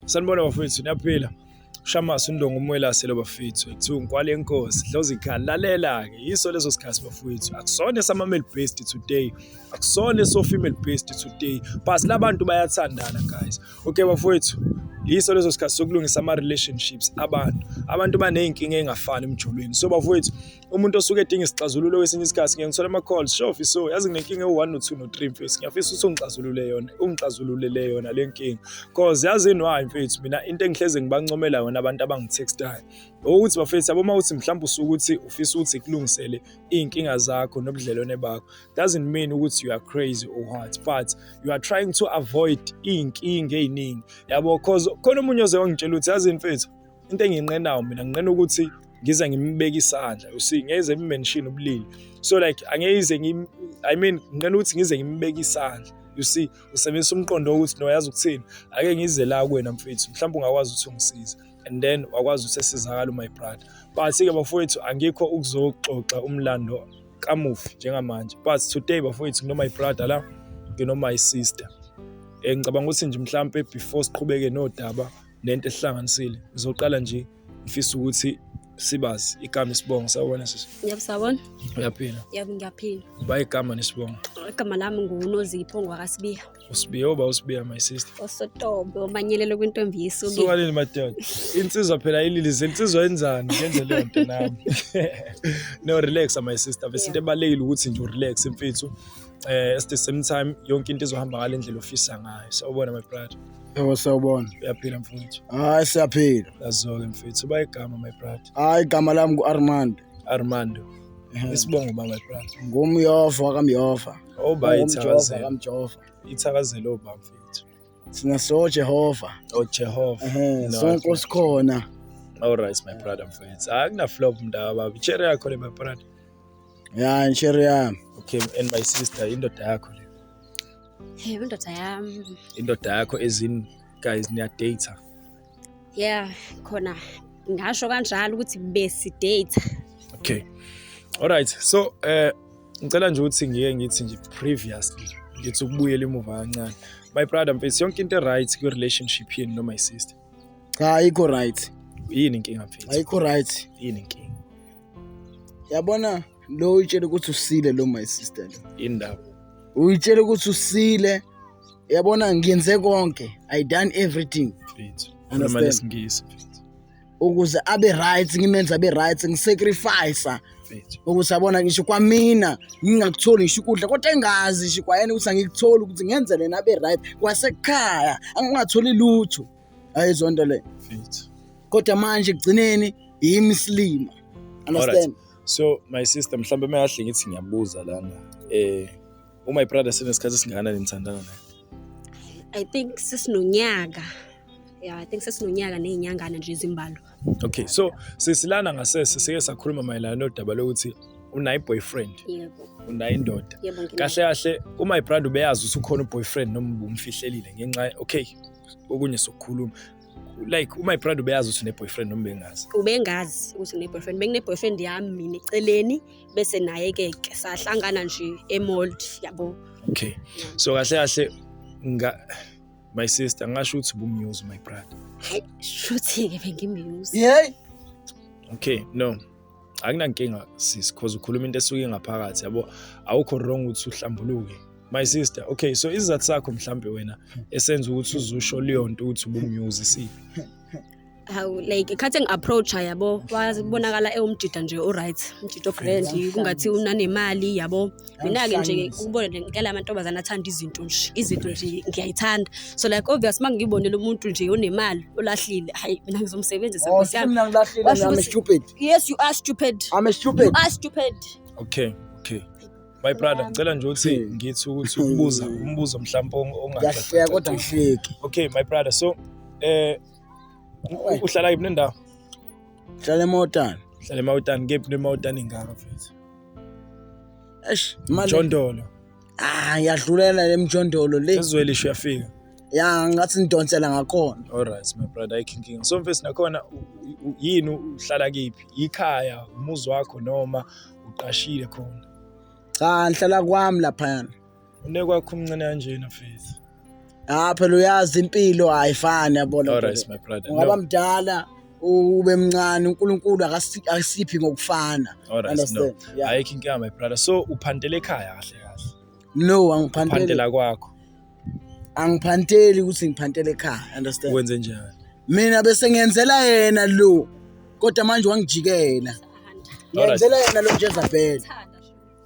Sanibona bafowethu, niyaphila? Shamase uNdongo uMwelase lo bafethu, kuthiwa ngikwale inkosi, dlozi ikhala, lalela-ke, yiso leso sikhathi bafowethu, akusona esama-male based today, akusona eso-female based today, but labantu bayathandana guys. Okay bafowethu, yiso leso sikhathi sokulungisa ama-relationships abantu. Abantu baney'nkinga ey'ngafani emjolweni. So bafowethu, umuntu osuke edinga isixazululo kwesinye isikhathi ngeke ngithole ama-calls, shofi so yazi nginenkinga ewu-1 no-2 no-3 mfethu, ngiyafisa ukuthi ungixazulule yona, ungixazululele yona le nkinga. Cause yazini why mfethu, mina into engihleze ngibancomela yona abantu abangithextayo ukuthi bafethu yabo uma uthi mhlawumbe usuke ukuthi ufisa ukuthi kulungisele iy'nkinga zakho nobudlelwane bakho, doesn't mean ukuthi you are crazy or what, but you are trying to avoid iy'nkinga ey'ningi yabo. Cause khona omunye oze wangitshela ukuthi yazini mfethu, into enginqenayo mina nginqena ukuthi ngize ngimbeke isandla, you see, ngeze ngimention ubulili, so like angeke ngim I mean nginqena ukuthi ngize ngimbeke isandla, you see. Usebenzisa umqondo wokuthi no, yazi ukuthini, ake ngize la kuwena mfethu, mhlawumbe ungakwazi ukuthi ungisize, and then wakwazi ukuthi esizakala my brother. But-ke bafowethu, angikho ukuzoxoxa umlando kamufi njengamanje, but today bafowethu ngino my brother la, ngino my sister. Ngicabanga ukuthi nje mhlampe before siqhubeke nodaba nento esihlanganisile, ngizoqala nje ngifisa ukuthi sibazi igama isibongo. Sawubona sisi. Yebo, sawubona. Uyaphila? Yebo, ngiyaphila. Uba igama nesibongo? Igama lami nguNozipho ngwakaSibiya. Usibiya, oba uSibiya my sister. Osotobe omanyelelo kwintombi yesuke. Suka nini madoda? Insizwa phela ililize, insizwa yenzani? Ngenze leyo nto nami. No, relax my sister. Bese into ebalekile ukuthi nje urelax mfethu. At the same time yonke into izohamba ngale ndlela ofisa ngayo. Sawubona my brother. Yebo, sawubona. Uyaphila mfowethu? Hayi, siyaphila. Yazo-ke mfethu, uba igama my brother. Hayi, igama lami ngu-Armando. Armando. Isibongo ba my brother? Ngumyova wakaMyova. Oba Ungumjova ithakazelo. kaMjova. Ithakazelo oba mfethu. Sina so Jehova. Oh Jehova. Ehhe, No, sonke sikhona. All right my brother mfethu. Akuna flop mntaka baba. Ichere yakho le my brother. Ya, nchere yami. Okay, and my sister, indoda yakho le. Hey, indoda yami. Indoda yakho as in guys niya date. Yeah, khona ngasho kanjalo ukuthi besi date. Okay. All right. So ngicela nje ukuthi ngike ngithi nje previously ngithi ukubuyela emuva kancane. My brother mfethu, yonke into right kwi relationship yenu no my sister? Cha, ayikho right. Yini inkinga mfethu? Ayikho right. Yini inkinga? Yabona lo uyitshela ukuthi usile lo my sister lo. Indaba. Uyitshela ukuthi usile. Yabona ngiyenze konke. I done everything. Mfethu. Khuluma Understand? lesingisi mfethu. Ukuze abe right, ngimenze abe right, ngisacrifice Mfethu. ukuthi yabona ngisho kwamina ngingakutholi ngisho ukudla, kodwa engazi ngisho kwayena ukuthi angikutholi ukuthi ngenze lena abe right, kwasekhaya angingatholi lutho, ayizonto le. Mfethu. Kodwa manje ekugcineni yimi isilima, understand? So my sister, mhlambe mengahle ngithi ngiyabuza lana, my brother senesikhathi esingakanani nithandana naye? I think sesinonyaka. Yeah, I think sesinonyaka nezinyangana nje ezimbalwa. Okay, so sisilana ngasese sike sakhuluma mayelana nodaba lokuthi unayo boyfriend, Yebo. unayo indoda. Yebo, nginayo. Kahle kahle my brother ubeyazi ukuthi ukhona uboyfriend noma ubumfihlelile ngenxa, okay, okunye sokukhuluma. Like my brother ubeyazi ukuthi une boyfriend noma bengazi? Ubengazi ukuthi ngine boyfriend. Bengine boyfriend yami mina eceleni, bese naye ke sahlangana nje emall yabo. Okay. So kahle kahle nga my sister ngasho ukuthi ubumuse my brother. Hayi, shuthi ke bengimuse. Yey. Okay, no. Akunankinga sis, cause ukhuluma into esuke ngaphakathi yabo, awukho wrong ukuthi uhlambuluke. My sister, okay, so isizathu sakho mhlambe wena esenza ukuthi uzusho leyo nto ukuthi ubumuse siphi? Hawu, like khathi ngi-approacha yabo, wabonakala ewumjida nje o-right, umjida o-grand, kungathi unanemali yabo. Mina-ke nje Yangihlanyisa. ukubona nje ngikela amantombazane athanda izinto nje, izinto nje ngiyayithanda. So like obvious uma ngibonele umuntu nje onemali olahlile, hayi mina ngizomsebenzisa Oh, nkosi yami. mina ngilahlile, Washo I'm ukuthi- stupid. Yes, you are stupid. I'm You stupid. are stupid. Okay, okay. My brother, ngicela nje ukuthi ngithi ukuthi ukubuza umbuzo mhlawumbe Ngiyahleka kodwa ngihleki. Okay, my brother, so uhlala kephi nendawo? Hlala emotani. Uhlala eMawutani, kephi neMawutani ingaka mfethu? Eish, mali. Jondolo. Ah, ngiyadlulela le mjondolo le. Ezweli isho uyafika. Ya, ngathi ngidonsela ngakhona. All right my brother, ayikho inkinga. So mfethu nakhona yini uhlala kephi? Ikhaya, umuzi wakho noma uqashile khona? Cha, ngihlala kwami laphayana. Unekwakho umncane kanjena mfethu. Ah phela uyazi impilo ayifani yabona. All right my brother. Ungaba mdala ube mncane uNkulunkulu akasiphi ngokufana. All right no. Ayikho inkinga my brother. So uphantele ekhaya kahle kahle. No angiphanteli. Uphantela kwakho. Angiphanteli ukuthi ngiphantele ekhaya, understand? Wenze njani? Mina bese ngenzela yena lo. Kodwa manje wangijikela. Ngenzela yena lo Jezebel.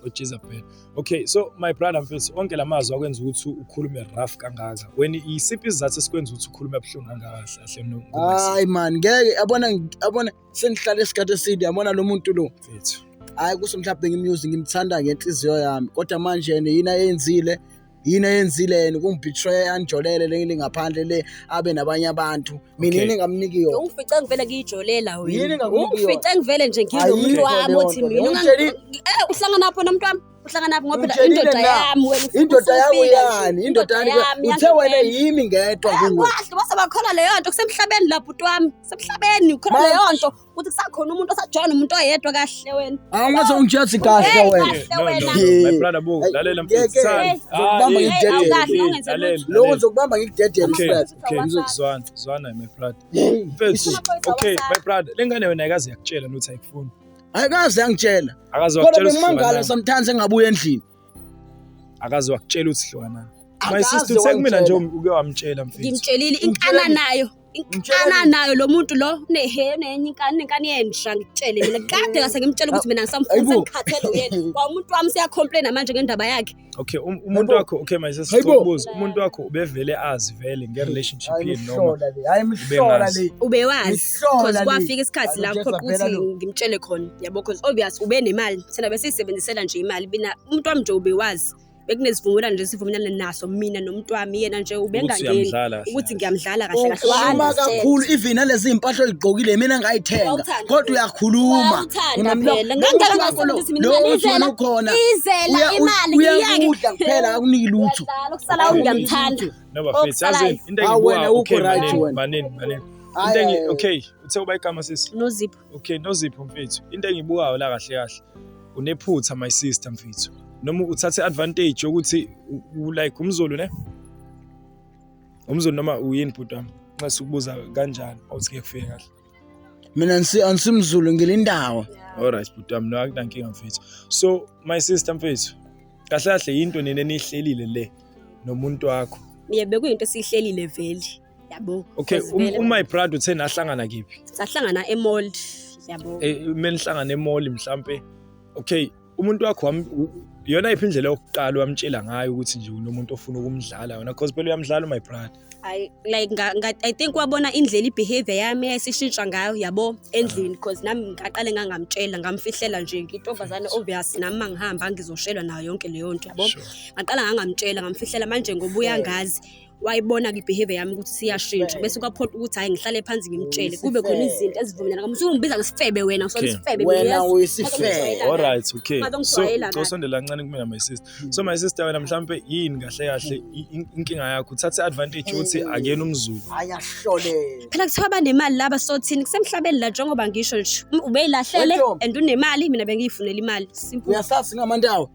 uJezebel. Okay, so my brother mfethu onke lamazwi akwenza ukuthi ukhulume rough kangaka. Wena isiphi isizathu esikwenza ukuthi ukhulume buhlungu kangaka kahle kahle? Hayi man, ngeke yabona yabona sengihlale isikhathi eside yabona lo muntu lo. Mfethu. Hayi kuso mhlawumbe ngimuse ngimthanda ngenhliziyo yami kodwa manje yena yini ayenzile yini ayenzile yena ukungibetray anjolele le ngaphandle le abe nabanye abantu mina yini engamniki yona Ungifice ngivele ngiyijolela Yini wena. engakuniki yona? Ungifice ngivele nje nginomuntu Ayikho wami leyo othi nto mina leyo. uhlangana pho nomuntu wami uhlangana phi ngoba phela Ungitshelile indoda na? yami wena ufika Indoda yakho usufika nje. yani indoda yani yami uthe wena yangempela. yimi ngedwa kuwe Kwahle wase bakhona leyo nto kusemhlabeni la bhuti wami kusemhlabeni khona Manje- leyo nto ukuthi kusakhona umuntu osajona umuntu oyedwa kahle wena awungaze ungitshela kahle Hey, wena kahle No, no, wena. no, my brother bu, lalela mfethu. Ngeke. Thanda. Ngizokubamba Ah, ngikudedele. hey, Awukahle, hey, ungenze lalela, lutho. lokho lalela. ngizokubamba ngikudedele Okay, mfethu okay, zwana, zwana my brother. Mfethu, Amaphoyisa okay, awasali. my brother, lengane wena ayikaze yakutshela nokuthi ayikufuni. Ayikaze yangitshela Akaze kodwa wakutshela ukuthi bengimangala hlukanani. sometimes engabuya endlini. Akaze wakutshela ukuthi hlukanani. My Akaze sister uthe kumina nje wangitshela. uke wamtshela mfethu. Ngimtshelile inkana nayo inkana nayo lo muntu lo unehe unenye inkani nenkani yenja ngikutshele mina kade ngase ngimtshela ukuthi mina ngisamfuna Hayibo. sengikhathele uyena kwa umuntu wami seyacomplaina manje ngendaba yakhe Okay, umuntu Hayibo. wakho, okay my sister, Hayibo. ukubuza, umuntu wakho ubevele azi vele nge-relationship Hayi yenu noma imihlola le, hayi imihlola ubengazi. le. Ubewazi Mihlola because le. kwafika isikhathi la Hayi, phoqa Jezebel ukuthi lo. ngimtshele khona yabo because obvious ubenemali thina besiyisebenzisela nje imali mina umuntu wami nje ubewazi bekunezivumelwano nje sivumelana naso mina nomuntu wami yena nje ukuthi ubengangeni uyamdlala kahle. ukuthi ngiyamdlala kahle kahle Ukhuluma wa-understand. kakhulu even nalezi iy'mpahla oyigqokile mina ngayithenga Wawuthanda kodwa phela. uyakhuluma. Wawuthanda phela. Ngangeke ngasebenzisi mina Lo imali uthi wena izela. ukhona Izela imali, ngiyeke. uyakudla kuphela akakuniki lutho. Uyadlala, okusalayo ngiyamthanda No bafethu, Okusalayo. yazi into Ah, wena engibuka awukho okay right manini, wena. manini, manini. Hayi, Into engi hayi, okay, uthe uba igama sisi. Nozipho Okay, Nozipho mfethu. Into engibukayo la kahle kahle. Unephutha my sister mfethu. Noma uthathe advantage yokuthi like umZulu ne? UmZulu noma uyini bhuti wami? Nxa sikubuza kanjani awuthi ngeke kufike kahle. Mina ansimzulu ngilindawo. Alright bhuti wami, no akunankinga mfethu. So my sister mfethu, kahle kahle yinto nina enihlelile le nomuntu wakho. Yebo bekuyinto esiyihlelile vele yabo Okay, Because vele my brother uthe nahlangana kephi? sahlangana emall yabo Menihlangana emall mhlambe. Okay, umuntu wakho iyona yiphi indlela yokuqala wamtshela ngayo ukuthi nje unomuntu ofuna ukumdlala wena because phela uyamdlala my brother. I like I think wabona indlela ibehavior yami eyayisishintsha ngayo yabo endlini because nami ngaqale ngangamtshela ngamfihlela nje ngintombazane obvious nami mangihamba ngizoshelwa nayo yonke leyo nto yabo Sure. ngaqala ngangamtshela ngamfihlela manje ngoba uyangazi wayibona ibehavior yami ukuthi siyashintsha bese kwaphoqa ukuthi hayi ngihlale phansi ngimtshele kube khona izinto ezivumelana ngami usungibiza ngesifebe wena usona Okay. isifebe Wena mina, yes. uyisifebe. All right, okay. So Ngizongijwayela kabi. usondela kancane kumina my sister. So my sister wena mhlambe yini kahle kahle inkinga yakho uthathe advantage ukuthi akuyena umZulu. Ayahlolela. Phela kuthiwa banemali laba sothini kusemhlabeni la njengoba ngisho nje ubeyilahlele Wentombi. and unemali mina bengiyifunela imali simple. Uyasazi ngamandawo.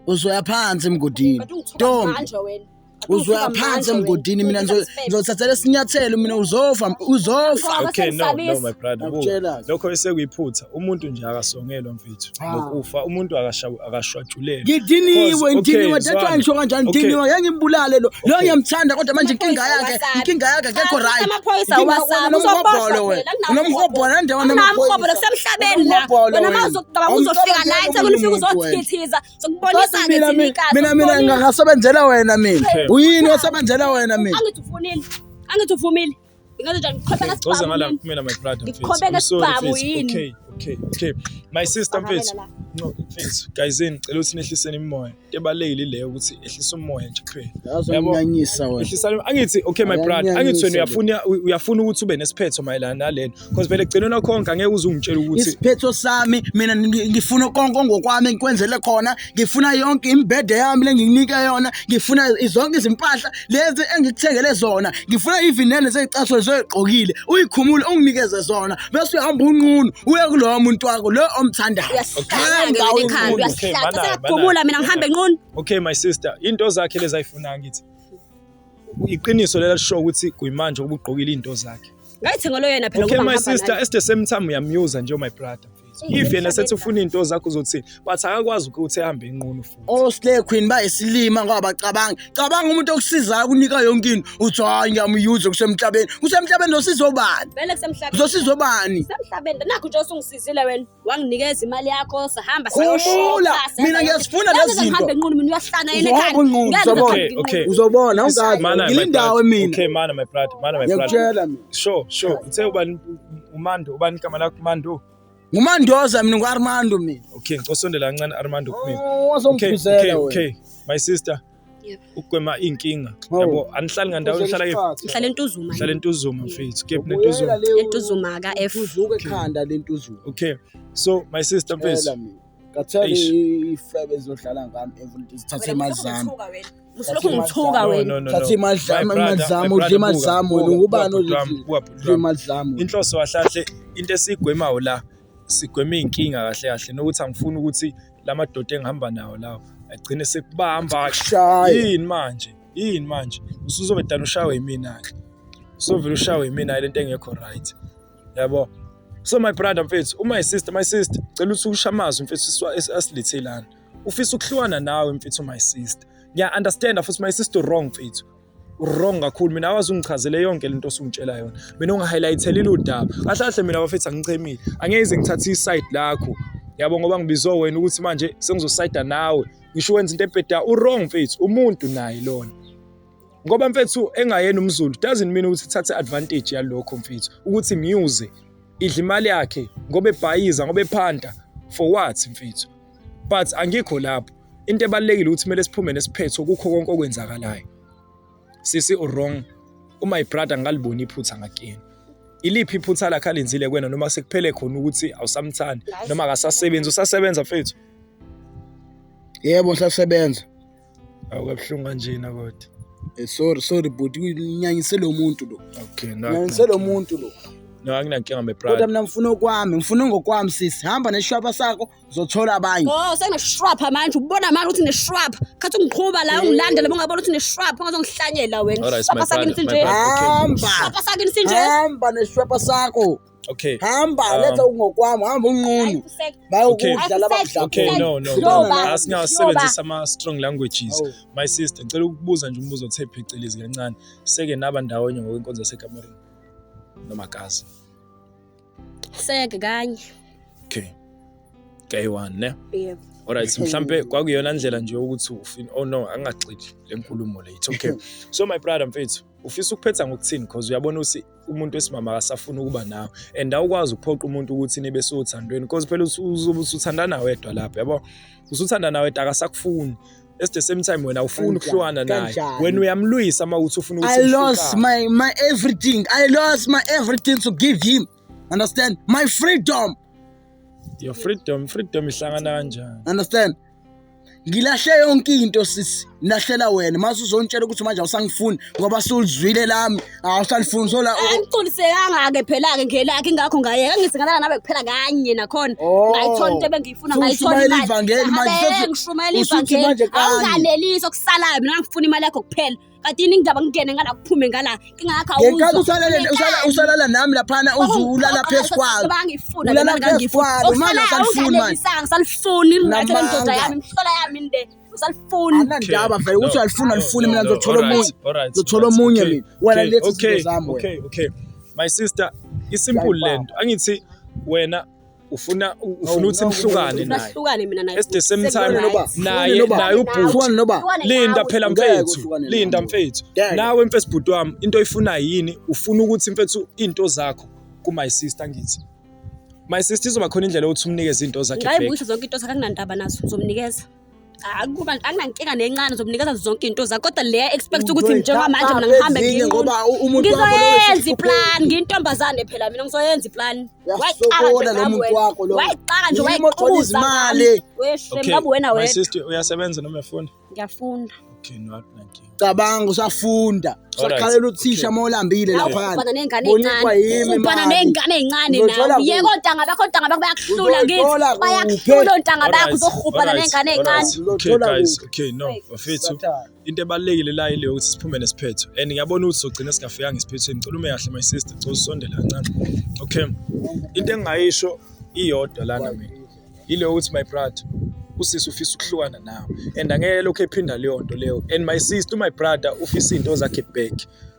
Uzoya phansi emgodini. But ungithuka Ntombi. manje wena. Uzoya phansi emgodini mina ngizothathela isinyathelo mina uzofa uzofa. Okay, no, no my brother. Ngakutshela. Lokho esekuyiphutha. Umuntu nje akasongelwa mfethu. Ngokufa umuntu akashwatshulelwa. Ngidiniwe Because, ngidiniwe okay, that's why zwana. ngisho kanjani Okay. ngidiniwe ngeke ngimbulale lo lo Okay. ngiyamthanda kodwa manje inkinga Amaphoyisa yakhe awasabi. inkinga yakhe akekho Cha, right. amaphoyisa Inkinga awasabi. wena Uzoboshwa unomhobholo wena phela, akunawo unomhobholo nje wena Unamhobholo kusemhlabeni la. Wena mawuzocabanga uzofika la eThekwini ufike uzothithiza. Sokubonisa ke mina thina ikazi. mina mina ngingasebenzela wena mina Okay. uyini osebenzela wena mina Angithi ufunile. Angithi uvumile. Ingaze njani ngikhobeka Okay, Xoza sibhamu ngala yini? kumina my brother mfethu. Ngikhobeka I'm sorry, sibhamu mfethu. yini? Okay, okay, okay. My sister mfethu. La. No, mfethu, guys ngicela ukuthi nehliseni imimoya. Into ebalulekile leyo ukuthi ehlise umoya nje kuphela. Yabo? Yazonyanyisa wena Ehlisani angithi okay my brother, angithi wena Ayanyanyisa uyafuna ukuthi ube nesiphetho mayelana nalento because phela ekugcineni konke angeke uze ungitshele ukuthi isiphetho sami mina ngifuna konke ngokwami ngikwenzele khona ngifuna yonke imibhede yami lengikunike yona ngifuna zonke izimpahla lezi engikuthengele zona ngifuna even nalezi ey'cathulo zoyigqokile uyikhumule unginikeze zona bese uyahamba unqunu uye kulowo muntu wakho lo omthandayo Uyasihlanya-ke Hamba wena ekhanda, unqunu. Okay, uyasihlanya. banayo, Sengiyagumula mina ngihambe nqunu. okay my sister, into zakhe lezi ayifunayo ngithi. Iqiniso lela lisho ukuthi kuyimanje ubugqokile izinto zakhe. Ngayithengelo yena phela. Okay my sister, at the same time uyamyuza nje my brother. If yena sethi ufuna izinto zakho uzothini? But akakwazi ukuthi ehambe enqunu futhi. Oh Slay Queen bayisilima ngoba bacabanga. Cabanga umuntu okusizayo kunika yonke into. Uthi hayi ngiyamyuza kusemhlabeni. Kusemhlabeni zosizo bani? Vele kusemhlabeni. Zosizo bani? Kusemhlabeni. Nakho nje usungisizile wena. Wanginikeza imali yakho sahamba Khumula. Mina ngiyazifuna lezi zinto. Ngihambe enqunu mina uyahlanya yena ekhaya. Uzohamba enqunu, Ngeke ngize uzobona. ngihambe Okay, ngenqunu. Uzobona ungazi. Mana, my Ngilindawo brother. mina. Okay mana my brother, mana my brother. Ngiyakutshela mina. Sure, sure. Uthe ubani uMando, ubani igama lakho Mando? Ngumandoza mina ngu-Armando mina. Okay, ngicosondela kancane Armando kumina. Oh, Okay, wazongiphuzela okay, wena. okay. My sister, Yebo. ukugwema iy'nkinga. Oh. Yabo, anihlali ngandawo nihlala kephi? Ngihlala eNtuzuma. Hlala eNtuzuma mfethu. Kephi Ubuyela neNtuzuma? leyo- Entuzuma ka-F. Ntuzuka ekhanda lentuzuma. Okay. So my sister mfethu, Tshela mina. Ngathela Eish. ifebe ezodlala ngami every zithathe imali zami. Usulokhu ungithuka No, wena. no, no, no. Thatha imali My zami, imali brother, zami, my udla brother, imali buka, zami wena. buka, Ungubani buka bhuti wami, odla buka bhuti udla wami. imali zami wena? Inhloso kahle kahle into esiyigwemayo la sigwema iy'nkinga kahle kahle nokuthi angifuni ukuthi la madoda engihamba nawo lawo agcine sekubamba. Shaya. Yini manje? Yini manje? Usuzobe dala ushawe yimina-ke. Usuvele ushawe yimina lento engekho right. Yabo. So my brother mfethu, uma sister, my sister, cela ukuthi usho amazwi mfethu asilethe lana. Ufisa ukuhlukana nawe mfethu my sister. Ngiya understand futhi my sister wrong mfethu. Wrong kakhulu mina awazi ungichazele yonke lento osungitshela yona. Mina ungahighlighthelile udaba. Kahle kahle mina bafethu angichemile. Angeke ngize ngithathe iside lakho. Yabo ngoba ngibizwe wena ukuthi manje sengizosayida nawe. Ngisho wenza into ebhedayo. Uwrong mfethu, umuntu naye lona. Ngoba mfethu engayena umZulu doesn't mean ukuthi thathe advantage yalokho mfethu. Ukuthi ngiyuze idla imali yakhe ngoba ebhayiza ngoba ephanda for what mfethu. But angikho lapho. Into ebalulekile ukuthi kumele siphume nesiphetho kukho konke okwenzakalayo. Sisi wrong. Uma brother ngaliboni iphutha ngakini. Iliphi iphutha lakhe alenzile kuwena noma sekuphele khona ukuthi awusamthandi noma akasasebenzi usasebenza mfethu. Yebo ngisasebenza. Awukabuhlungu kanjena kodwa. Sorry sorry bhuti, unyanyise lo muntu lo. Okay, no. Nyanyise lo muntu lo. No, anginankinga my Kodwa brother. mina ngifuna okwami, ngifuna ngokwami sisi. Hamba neshwapha sakho uzothola abanye. Oh, sengineshwapha manje ubona manje ukuthi neshwapha. Khathi ungiqhuba la ungilandela bongabona ukuthi neshwapha ungazongihlanyela wena. Alright, my Shwapha sakini brother, my sinje. brother. Okay. Hamba. Shwapha sakini sinje. Hamba neshwapha sakho. Okay. Hamba letha okungokwami, hamba unqunu. Bayokudla laba kudla. Okay, no, no. Yoba. Asingasebenzisa ama strong languages. Oh. My sister, ngicela ukubuza nje umbuzo othe phecelezi kancane. Seke naba ndawonye ngokwenkonzo yasekamereni noma kazi. Seke kanye. Okay. Gay one, ne? Yebo. Alright, mhlambe kwakuyona ndlela nje yokuthi ufini oh no, angagxili le nkulumo le. It's okay. So my brother mfethu, ufisa ukuphetha ngokuthini because uyabona ukuthi umuntu wesimama akasafuni ukuba nawe and awukwazi ukuphoqa umuntu ukuthi nibe sothandweni because phela uzobe usuthandana wedwa lapha yabo. Usuthandana wedwa akasakufuni. At the same time wena awufuni ukuhlukana naye. Kanjani? Wena uyamlwisa uma uthi ufuna ukuthi I lost nihlukane. my everything. I lost my everything to give him. Understand? My freedom. Your freedom, freedom ihlangana kanjani? Understand? Ngilahle yonke into sisi. Ngilahlela wena. Mase uzontshela ukuthi manje awusangifuni ngoba sulizwile lami. Awusalifuni sola. Angigculisekanga ke phela ke ngelakhe ingakho ngayeka ngithi ngalala nawe kuphela kanye nakhona. Oh. Ngayithola into ebengiyifuna ngayithola Usushumayela ivangeli manje, Habe, ngishumayela usuthi ivangeli. manje kanye. Awunganelisi okusalayo mina ngifuna imali yakho kuphela. Kanti yini indaba ngingene ngala kuphume ngala. Ingakho Ngenkathi awuzwa. usalala usalala nami laphana uzulala phezu kwalo. Bangifuna Ulala phezu kwalo manje awusalifuni manje. Ngisalifuni ngathi Namanga. indoda yami imhlola yami le. Usalifuni. Anandaba vele ukuthi uyalifuna alifuni mina No, no, ngizothola alright, omunye. alright, Ngizothola alright, omunye okay, mina. Wena okay, letha okay, izinto zami wena. Okay, okay. My sister, isimple lento. Angithi wena ufuna ufuna ukuthi nihlukane naye. Sihlukane mina naye. At the same time Noba. naye Noba. naye ubhuti. Hlukane noba. Linda phela Ngeke mfethu, uhlukane linda nami. mfethu. Ngeke. Nawe mfethu bhuti wami, into oyifunayo yini? Ufuna ukuthi mfethu into zakho ku my sister ngithi. My sister izoba khona indlela yokuthi umnikeze into zakhe back. Ngayibuyisa zonke into zakhe akunandaba nazo ngizomnikeza. Akuba akunankinga nencane ngizomnikeza zonke into zakhe kodwa le expect ukuthi njengamanje mina ngihambe Ezinye nginqunu. ngoba umuntu wakho lo Ngizoyenza iplan ngiyintombazane phela mina ngizoyenza iplan. Uyasokola lo muntu wakho lo. Wayixaka nje Yimi othola wayiquza. izimali. Weshe Okay, ngabe wena my wena. sister uyasebenza noma uyafunda? Ngiyafunda. Okay, no, akunankinga. Cabanga usafunda, usakhalela uthisha uma ulambile laphana. Ufana ney'ngane ey'ncane. Ufana ney'ngane ey'ncane nawe. Yeka ontanga bakho, ontanga bakho bayakuhlula ngithi. Bayakuhlula ontanga bakho uzohubhana ney'ngane ey'ncane. Okay guys, okay no, bafethu. Into ebalulekile la ile ukuthi siphume nesiphetho. And ngiyabona ukuthi sogcina singafikanga esiphethweni. Ngicela ume kahle my sister, ngicela usondele kancane. Okay. Into engingayisho iyodwa lana mina. Ile ukuthi my brother usisi ufisa ukuhlukana nawe and angeke lokhu ephinda leyo nto leyo and my sister my brother ufisa izinto zakhe back.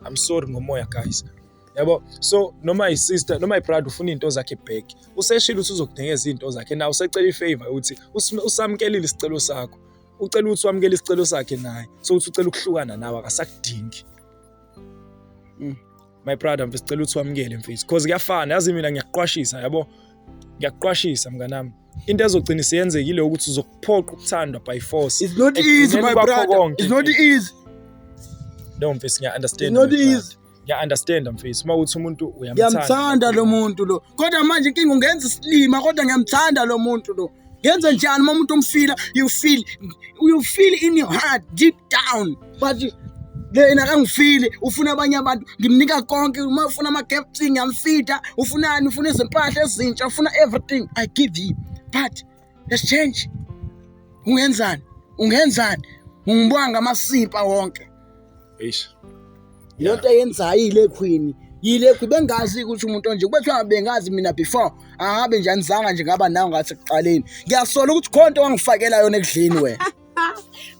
I'm sorry ngomoya guys, yabo. So noma i-sister noma i-brother ufuna izinto zakhe back, useshilo ukuthi uzokunikeza izinto zakhe nawe usecela i-favor ukuthi usamkelile isicelo sakho, ucela ukuthi wamukele isicelo sakhe naye, so uthi ucela ukuhlukana nawe, akasakudingi. My brother mfethu, sicela ukuthi wamukele mfethu, because kuyafana, yazi mina ngiyakuqwashisa, yabo, ngiyakuqwashisa mnganami, into ezogcina isiyenzekile ukuthi uzokuphoqa ukuthandwa by force. It's not easy, my Ekugcineni kwakho brother. konke, It's not easy. No mfethu, ngiya-understand. It's not My brother. easy. Ngiya-understand mfethu, uma uthi umuntu uyamthanda. Ngiyamthanda lo muntu lo. Kodwa manje inkinga ungenza isilima, kodwa ngiyamthanda lo muntu lo. Ngenze njani uma umuntu umfila, you feel in your heart deep down. But lena akangifili, ufuna abanye abantu, ngimnika konke, uma ufuna ama-gifts ngiyamfida, ufunani, ufuna izimpahla ezintsha, ufuna everything I give you. But let's change. Ungenzani? Ungenzani? Ungibuka ngamasimpa wonke. Eish. Le nto eyenzayo yile queen. Yile queen bengazi ukuthi umuntu onje kube kuthiwa bengazi mina before angabe nje anizanga nje ngaba nawe ngathi ekuqaleni. Ngiyasola ukuthi khona into wangifakela yona ekudleni wena.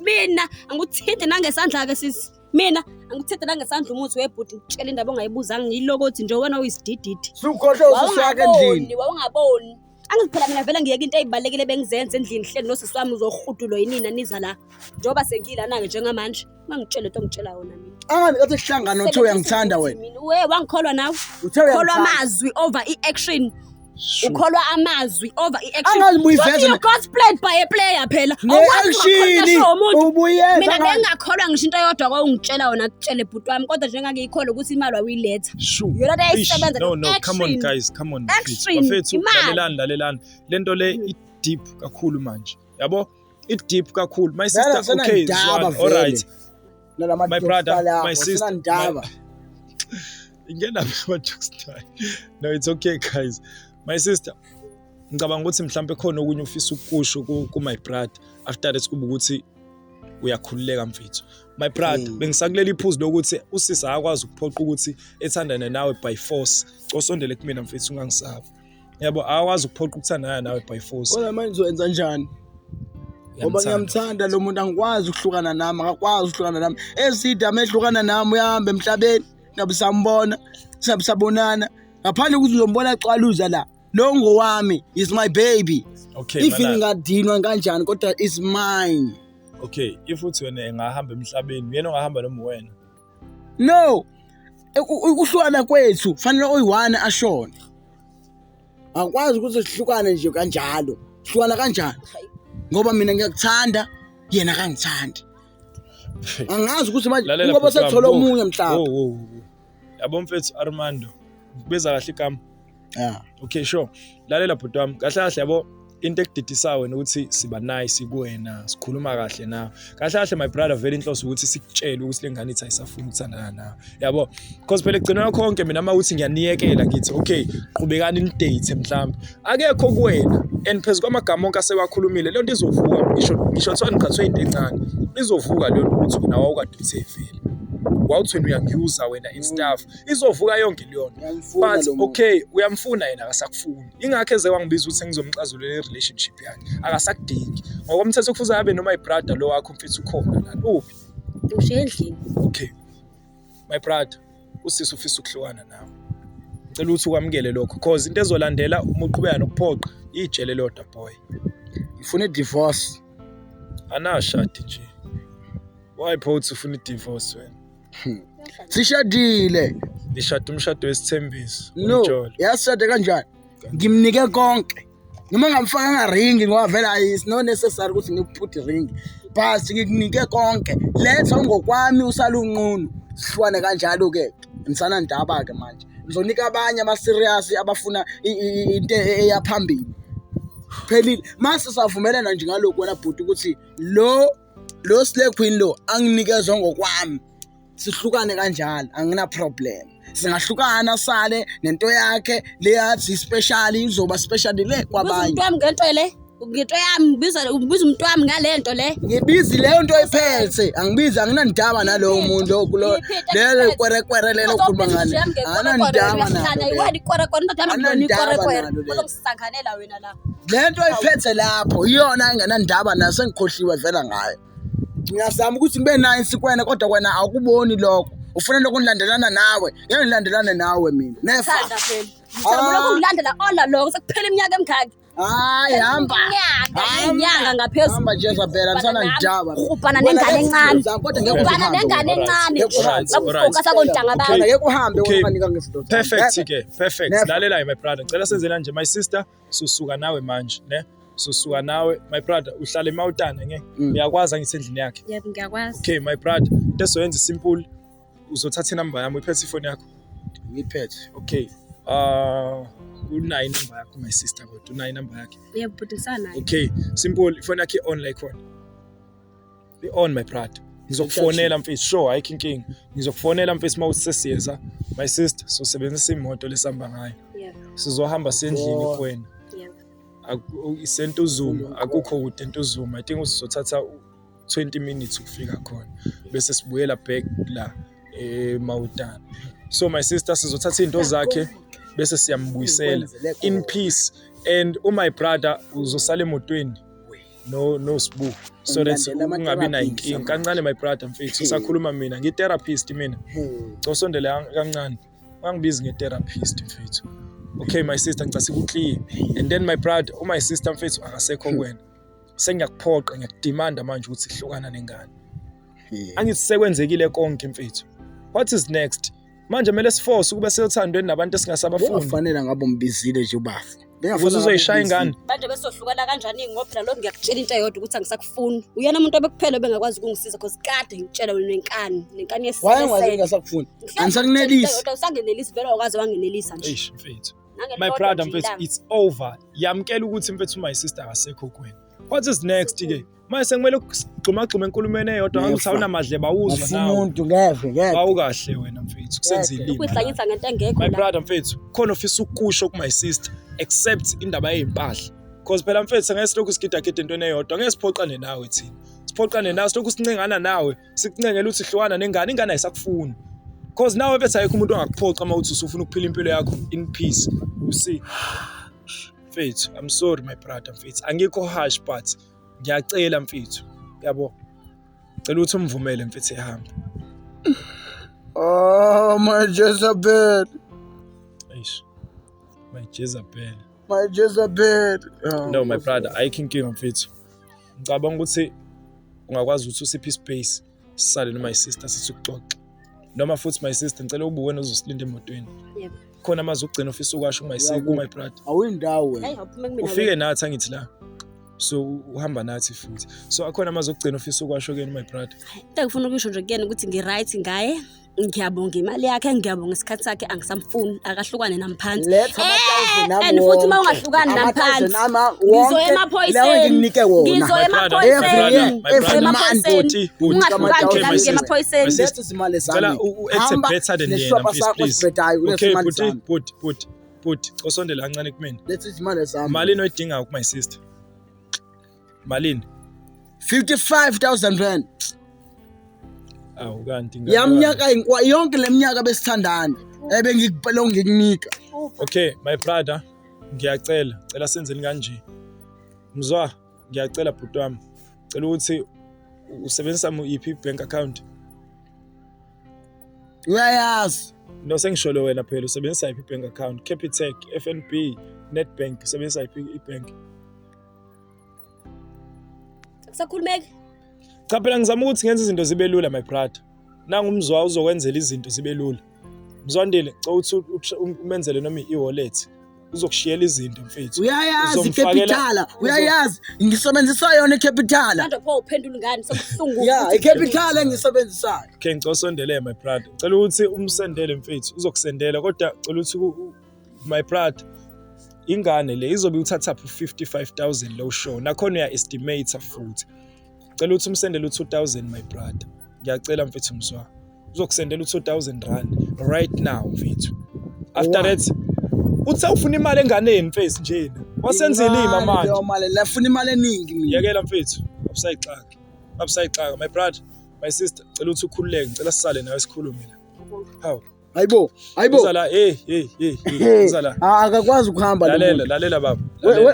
Mina angikuthinte nangesandla-ke sisi. Mina angikuthinte nangesandla umuthi webhuti, ngikutshela indaba ongayibuzanga, ngiyilokothi nje wena uyisidididi. Sukhohlwe usisi wakhe endlini. Wawungaboni, wawungaboni. Angithi phela mina vele ngiyeka into ey'balulekile bengizenza endlini, hleli nosisi wami, uzohudulwa yinina niza la. Njengoba sengilana-ke njengamanje, ungangitsheli into ongitshela yona mina. Angathi kathi sihlangana uthe uyangithanda wena. Mina we wangikholwa nawe. Uthe Kholwa uyangithanda. amazwi over i-action. Sure. Ukholwa amazwi over i-action. Angazi ubuyiveza You got played by a player phela. Awukwazi ungakholwa Ne-action esho umuntu. ubuyenza Mina ngathi. bengingakholwa ngisho into eyodwa kwawungitshela yona, kutshele bhuti wami, kodwa njengangiyikholwa ukuthi imali wawuyiletha. Sure. Yona nto Eish, eyayisebenza no no, come on action. guys, come on bafethu. Action, Bafethu, imali. lalelani, lalelani, lento le i-deep kakhulu manje, yabo, i-deep kakhulu my sister. Vele Okay, asenandaba Zwane, all vele. right. Nalama My brother, jokes my sister, asenandaba. Ingena ama-jokes style. No, it's okay guys. My sister, ngicabanga ukuthi mhlawumbe khona okunye ufisa ukukusho ku my brother after that, kuba ukuthi uyakhululeka mfethu. My brother, bengisakulela iphuzu lokuthi usisi akakwazi ukuphoqa ukuthi ethandane nawe by force. Cosondele kumina mfethu, ungangisabi. Yabo, akakwazi ukuphoqa ukuthandana nawe by force. Kodwa manje uzoyenza njani? Ngoba Uyamthanda. ngiyamthanda lo muntu, angikwazi ukuhlukana nami, akakwazi ukuhlukana nami. Ezida mehlukana nami uyahamba emhlabeni, singabe sambona, singabe sabonana. Ngaphandle ukuthi uzombona exwaluza la. Lo ngowami, is my baby. Okay, If mana- ngingadinwa kanjani kodwa is mine. Okay, if uthi wena engahamba emhlabeni, uyena ongahamba noma wena? No. Ukuhlukana kwethu fanele oyi-one ashone. Akwazi ukuthi sihlukane nje kanjalo. Hlukana kanjani? Ngoba mina ngiyakuthanda, yena akangithandi. Angazi ukuthi manje Lalela ngoba bhuti wami, sethola wo, omunye mhlawumbe. wo, wo, wo. Yabo mfethu Armando, ngikubiza kahle igama? Yeah. Okay, sure. Lalela bhuti wami, kahle kahle, yabo, into ekudidisayo wena ukuthi siba nice kuwena, sikhuluma kahle nawe. Kahle kahle my brother, vele inhloso ukuthi sikutshele ukuthi le ngane ithi ayisafuni ukuthandana nawe. Yabo, because phela ekugcineni konke mina uma uthi ngiyaniyekela ngithi okay, qhubekani ni-date mhlawumbe. Akekho kuwena and phezu kwamagama onke asewakhulumile, leyo nto izovuka, ngisho kuthiwa niqhathwe into encane. Izovuka leyo nto ukuthi wena wawukade uthe vele. Wawuthi wena uyangiyuza wena in stuff. Izovuka yonke leyo nto. Ngiyamfuna But lo muntu. okay, uyamfuna, yena akasakufuni. Ingakho eze wangibiza ukuthi ngizomxazululela i-relationship yakhe. Akasakudingi. Ngokomthetho kufuze abe noma i-brother lo wakho mfethu ukhona lana. Uphi? Ngishiye endlini. Okay. My brother, usisi ufisa ukuhlukana nawe. Ngicela ukuthi ukwamukele lokho cause into ezolandela uma uqhubeka nokuphoqa ijele lodwa, boy. Ngifuna i-divorce. Anashadi nje. Why pho uthi ufuna i-divorce wena? Sishadile. Nishada umshado wesithembiso. No, Umjolo. yasishade kanjani? Ngimnike konke. Noma ngamfakanga ring ngoba vele it's not necessary ukuthi ngikuput ring. But ngikunike konke. Letha ngokwami usale unqunu. Sihlukane kanjalo ke. Ngisana ndaba ke manje. Ngizonika abanye ama serious abafuna into eyaphambili. Phelile. Mase savumelana nje ngalokhu wena bhuti ukuthi lo Lo slay queen lo anginikezwe ngokwami. Sihlukane kanjalo, angina problem. Singahlukana sale nento yakhe leyathi special, izoba special le kwabanye. Umuntu wami ngento le, ngento yami ngibiza, ubiza umuntu wami ngale nto le. Ngibizi leyo nto oyiphethe, angibizi, anginandaba nalowo muntu lo, lelo kwerekwere lelo okhuluma ngalo. Anginandaba nalo. Iwena ikwerekwere, indoda yami akuyona Anginandaba ikwerekwere. nalo lelo. Uzongisanganela wena la. Le nto oyiphethe lapho iyona engenandaba nayo, sengikhohliwe vela ngayo. Ngiyazama ukuthi ngibe nayo insikwena, kodwa wena awukuboni lokho. Ufuna lokhu ngilandelana nawe, ngeke ngilandelane nawe mina. Never. Thanda phela. Ngithanda lokhu ngilandela all along, sekuphela iminyaka emingaki. Hayi, hamba. Iminyaka, Hamba. inyanga ngaphezulu. Hamba Jezebel, angisanandaba. Rhubhana nengane encane. Kodwa ngeke Rhubhana uhambe nengane wena. encane. Ngeke uhambe. Bakufokasa kontanga Okay. bami. Ngeke uhambe Okay. wena unganika ngezinto zami. Perfect ke, perfect. Never. Lalela my brother. Ngicela senze kanje my sister, susuka nawe manje, ne? Susuka nawe my brother, uhlala eMawutana nge. Uyakwazi angisendlini yakhe. Yebo, ngiyakwazi. Okay my brother, into esoyenza simple, uzothatha inamba yami, uyiphethe ifoni yakho. Ngiphethe. Okay. Unayo inamba yakho my sister, kodwa unayo inamba yakhe. Yebo, bhuti ngisanayo. Okay, simple, ifoni yakhe i-on la ikhona. I-on my brother. Ngizokufonela mfethu, sure ayikho inkinga. Ngizokufonela mfethu uma usesiyeza my sister, sosebenzisa imoto lesihamba ngayo. Yebo, Sizohamba sendlini Oh. kuwena. yebo. IseNtuzuma, akukho kude eNtuzuma. I think sizothatha 20 minutes ukufika khona. Bese sibuyela back la eMawutana. So my sister sizothatha izinto zakhe bese siyambuyisela in peace, and my brother uzosala emotweni no Sibu, so that Ulandela ama ungabi nayo therapist inkinga. Kancane my brother mfethu, usakhuluma mina ngi-therapist mina. Cosondele kancane, ungangibizi nge-therapist mfethu. Okay my sister, ngicela sikuclear, and then my brother, my sister mfethu akasekho kuwena, sengiyakuphoqa, ngiyakudemanda manje ukuthi hlukana nengane. Angithi sekwenzekile konke mfethu, what is next manje? Kumele siforce ukube seyothandweni nabantu esingasabafuni. Bengafanele ngabe umbizile nje ubafo. Ukuze uzoyishaya ingane. Manje besohlukana kanjani, ngoba phela lokhu ngiyakutshela into eyodwa ukuthi angisakufuni. Uyena umuntu obekuphela obengakwazi ukungisiza, because kade ngitshela wena nenkani, nenkani Wayengazi yesele. ngingasakufuni. Angisakunelisi. Usangenelisi vele, awukaze wangenelisa nje. Eish mfethu, Nangelilodwa my brother nje mfethu, ilanga. it's over. Yamkela ukuthi mfethu my sister akasekho kuwena. What is next ke manje? Sekumele sigxumagxume enkulumeni eyodwa ngathi Never. awunamadlebe, awuzwa Afuna nawe. umuntu ngeve ngeke. Awukahle wena mfethu, kusenza ilima la. Ukuyihlanyisa ngento engekho My la. brother mfethu, khona ofisa ukusho ku my sister except indaba yezimpahla? Because phela mfethu ngeke silokhu sigidagida entweni eyodwa, ngeke siphoqane nawe thina, siphoqane nawe, silokhu sincengana nawe, sikuncengela ukuthi hlukana nengane, ingane ayisakufuni. Because nawe mfethu ayikho umuntu ongakuphoqa uma uthi usufuna ukuphila impilo yakho in peace, you see. Mfethu, I'm sorry my brother mfethu, angikho harsh, but ngiyacela mfethu, yabo, cela ukuthi umvumele mfethu ehambe. Oh my Jezebel. Eish, my Jezebel. My Jezebel. Oh, No my brother, ayikho inkinga mfethu. Ngicabanga ukuthi ungakwazi ukuthi usiphe ispace sisale noma sister sithi ukuxoxa, noma futhi my sister ngicela ube wena uzosilinda emotweni. Yebo. Khona amazwi okugcina ofisa ukwasho my sister, Uyakuphi? my brother? Awuyindawo wena. Hayi, awuphume kumina. Ufike nathi angithi la, so uhamba nathi futhi, so akhona amazwi okugcina ofisa ukwasho kuyena my brother? Into engifuna ukusho nje kuyena ukuthi ngi-right ngaye, ngiyabonga imali yakhe, ngiyabonga isikhathi sakhe, angisamfuni, akahlukane nami phansi. Letha ama-thousand ami And futhi uma wonke. ungahlukani nami Ama-thousand phansi, ami wonke, ngizoya lawo emaphoyiseni. engikunike wona. Ngizoya My brother, emaphoyiseni. my brother, Ngizoya my brother. emaphoyiseni. Bhuti, bhuti. Ungahlukani Okay, nami, my ngiye sister. emaphoyiseni. My sister. Letha izimali zami. Ngicela u-act Hamba better than yena nesishwapha please, sakho please. esibhedayo, ulethe Okay imali bhuti, zami. bhuti, bhuti, bhuti, osondela kancane kumina. Letha izimali zami. Malini oyidingayo ku my sister? Malini? 55,000 rand. Awu kanti ingane Yaminyaka yonke leminyaka besithandana. Ebengikupela ngikunika. Okay my brother, ngiyacela, cela senzeni kanje. Mzwa, ngiyacela bhuti wami. Cela ukuthi usebenzisa iphi bank account? Uyayazi. No, sengisholo wena phela, usebenzisa iphi bank account? Capitec, FNB, Nedbank, usebenzisa iphi ibank? Akusakhulumeki. Cha phela ngizama ukuthi ngenze izinto zibe lula my brother. Nangu umzwa uzokwenzela izinto zibe lula. Mzwandile, cela ukuthi umenzele noma i-wallet. Uzokushiyela izinto mfethu. Uyayazi Uzomfakela- icapital, uyayazi. Ngisebenzisa yona icapital. Manje pho uphendula ingane, sekubuhlungu. Yeah, icapital engisebenzisayo. Okay, ngicela usondele my brother. Cela ukuthi umsendele mfethu, uzokusendela kodwa cela ukuthi my brother, ingane le izobe uthatha phi 55000 lo show. Nakhona uya estimate futhi. Cela ukuthi umsendele u-2000 my brother. Ngiyacela mfethu Mzwa. Uzokusendela u-2000 rand right now mfethu. After that uthe ufuna imali enganeni mfethu njena. Wasenzile ima manje. Leyo mali la funa imali eningi mina. Yekela mfethu. Awusayixaki. Awusayixaka my brother, my sister, cela ukuthi ukhululeke, ngicela sisale nawe sikhulume la. Hawu. Hayibo, hayibo. Uza la, hey hey hey hey, uza la. Ah, akakwazi ukuhamba lo Lalela, muntu. lalela baba.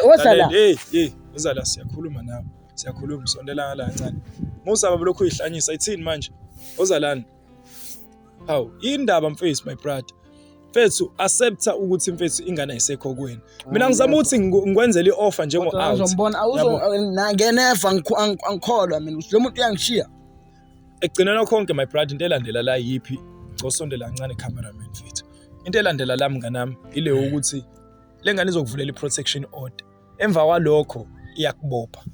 Woza la. Hey hey, uza la siyakhuluma nawe. Siyakhuluma sondela ngala kancane. Musa baba lokhu uyihlanyisa ithini manje? Uza lana. Hawu, indaba mfethu my brother. Mfethu accepta ukuthi mfethu ingane ayisekho kuwena. Mina ngizama ukuthi ngikwenzele i-offer njengo Kodwa out. uzombona awuzo ngeneva angikholwa mina ukuthi lo muntu uyangishiya. Ekugcineni konke my brother into elandela la yiphi? Ngicosondela kancane cameraman mfethu. Into elandela la mnganami ile ukuthi lengane izokuvulela i-protection order. Emva kwalokho iyakubopha.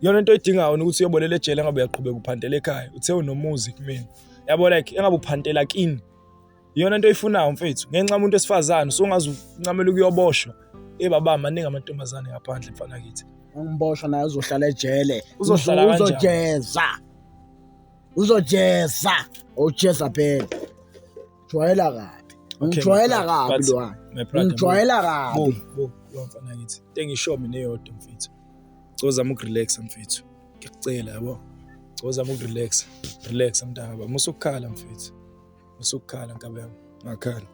Yona into oyidingayo ukuthi uyobolela ejele ngabe uyaqhubeka uphantela ekhaya. Uthe unomuzi kumina. Yabo like engabe uphantela kini. Iyona into oyifunayo mfethu. Ngenxa yomuntu wesifazane usungaze uncamela ukuyoboshwa. Eh baba maningi amantombazane ngaphandle mfana kithi. Ungiboshwa naye uzohlala ejele. Uzohlala kanjani? Uzojeza. Uzojeza. Ujezabel. Jwayela kabi. Ungijwayela kabi lo. My brother. Ungijwayela kabi. Bo bo lo mfana kithi. Into engisho mina eyodwa mfethu. Cozama ukurelaxa mfethu. Ngiyacela yabo. Cozama ukurelaxa. Relaxa mntaka baba. Musukukhala mfethu. Musukukhala nkabe yami. Ngakhala.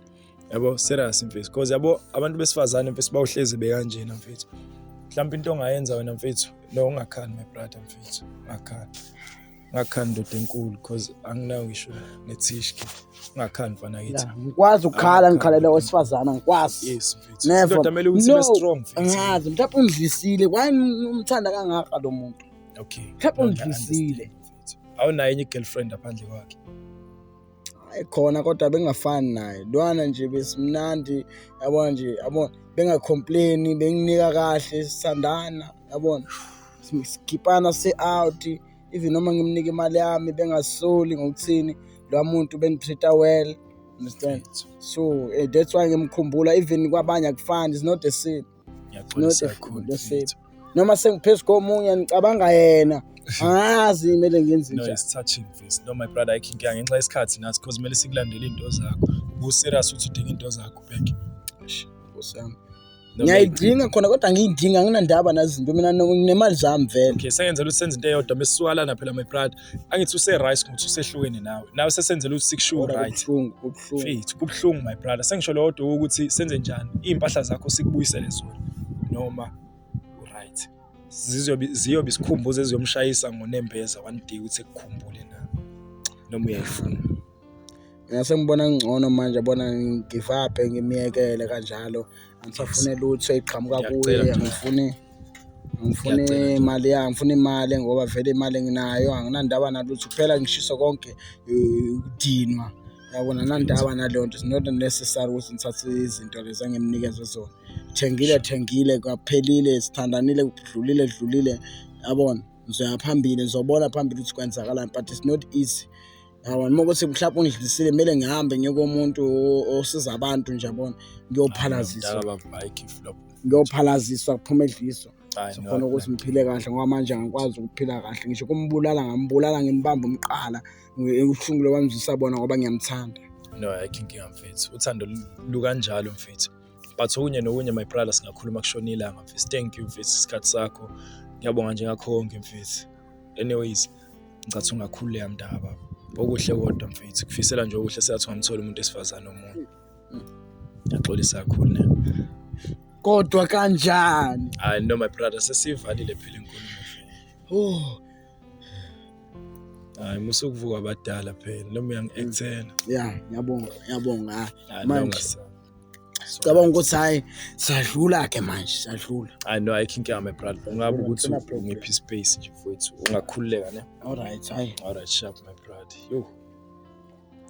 Yabo serious mfethu. Because yabo abantu besifazane mfethu bawuhlezi bekanjena mfethu. Mhlawumbe into ongayenza wena mfethu no ungakhali my brother mfethu. Ungakhali. Ungakhali ndoda enkulu because anginawo ngisho nethishki. Ungakhali mfana kithi. Ya, ngikwazi ukukhala ngikhalela owesifazane angikwazi. Yes mfethu. Never. Indoda kumele ukuthi ibe strong mfethu. Angazi, mhlawumbe ungidlisile. Why umthanda kangaka lo muntu? Okay. Mhlawumbe No, ungidlisile. ngiya-understand, mfethu. Awunayo enye i-girlfriend ngaphandle kwakhe. Hayi khona kodwa bengafani naye. Lwana nje besimnandi, yabona nje, yabona bengacomplaini, benginika kahle sithandana, yabona. Sikhipana se out, even noma ngimnika imali yami bengasoli ngokuthini lo muntu bengitreata well. Understand? So that's why ngimkhumbula even kwabanye akufani, it's not the same. Ngiyaxolisa Not kakhulu. the same. mfethu. Noma sengiphezu komunye ngicabanga yena. Angazi kumele ngenze No, njani. it's touching mfethu. No my brother ayikho inkinga ngenxa yesikhathi nathi because kumele sikulandele into zakho. Ubu-serious ukuthi udinga into zakho back. Eish, Nkosi yami. No, Ngiyayidinga khona kodwa ngiyidinga nginandaba nazinto mina nginemali zami vele. Okay, sengenzela ukuthi senze into eyodwa mesisuka lana phela my brother. Angithi use-right ngokuthi usehlukene nawe. Nawe sesenzela ukuthi sikushiwo Kodwa right. Kubuhlungu, kubuhlungu. Mfethu, kubuhlungu my brother. Sengisho lodwa ukuthi senze njani? Iy'mpahla zakho sikubuyisele zona noma right. Zizobe ziyobe isikhumbuzo eziyomshayisa ngonembeza one day ukuthi ekukhumbule na noma uyayifuna. Mina sengibona ngcono manje yabona ngigive up ngimiyekele kanjalo. Angisafune lutho eqhamuka Ngiyacela kuye, nje. angifuni ngifune Ngiyacela nje. imali yami, ngifuna imali ngoba vele imali nginayo, anginandaba nalutho kuphela ngishisa konke ukudinwa. Yabona anginandaba naleyo nto, it's not necessary ukuthi ngithathe izinto lezi engimnikeze zona. Thengile thengile kwaphelile, sithandanile kudlulile dlulile, yabona. Ngizoya phambili, ngizobona phambili ukuthi kwenzakalani but it's not easy. Yabona uma kuthi mhlawumbe ungidlisile kumele ngihambe ngiye komuntu osiza abantu nje yabona, ngiyophalaziswa. Mntaka baba, ayikho iflop. Ngiyophalaziswa kuphume edliso. Hayi, no, Sikhona ukuthi ngiphile kahle ngoba manje angikwazi ukuphila kahle ngisho kumbulala ngambulala ngimbamba umqala ubuhlungu lo bamzwisa bona ngoba ngiyamthanda. No, ayikho inkinga mfethu. Uthando lukanjalo mfethu. But okunye nokunye my brother singakhuluma kushona ilanga mfethu. Thank you mfethu isikhathi sakho. Ngiyabonga nje ngakho konke mfethu. Anyways, ngicathi ungakhululeka mntaka baba. Okuhle kodwa mfethu. Kufisela nje okuhle sengathi ungamthola umuntu esifazane omunye. Ngiyaxolisa kakhulu ne. Kodwa kanjani? Hayi no my brother sesivalile phela inkulumo mfethu. Oh, Hayi musukuvuka abadala phela noma uyangi-actela. yeah, ngiyabonga, ngiyabonga. Hayi no Manje ungasabi. cabanga ukuthi hayi sadlula ke manje, sadlula. Hayi no ayikho inkinga my brother. Ungabe ukuthi Akuna problem. ungiphi space nje mfowethu. Ungakhululeka ne. All right, hayi. Alright sharp my brother. Yo.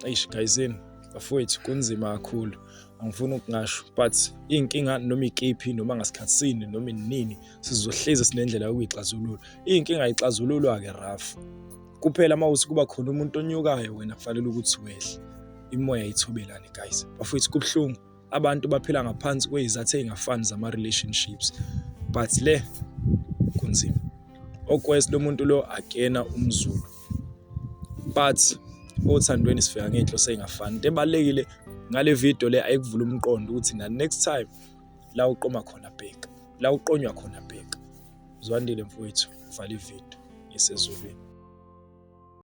Eish guyzini bafowethu kunzima kakhulu. Angifuni ukungasho but inkinga noma ikephi noma ngasikhatsini noma inini sizohlezi sinendlela yokuyixazulula. Inkinga ayixazululwa ke rough. Kuphela mawuthi kuba khona umuntu onyukayo wena kufanele ukuthi wehle. Imoya ayithobelani guys. Bafowethu kubuhlungu. Abantu baphila ngaphansi kwezizathu ezingafani zama relationships. But le kunzima. Okwes lo muntu lo akena umZulu. But othandweni sifika ngey'nhloso ey'ngafani. Into ebalulekile ngale video le ayikuvula umqondo ukuthi na next time la uqoma khona bheka, la uqonywa khona bheka. Zwandile mfowethu, vala ividiyo isezulwini.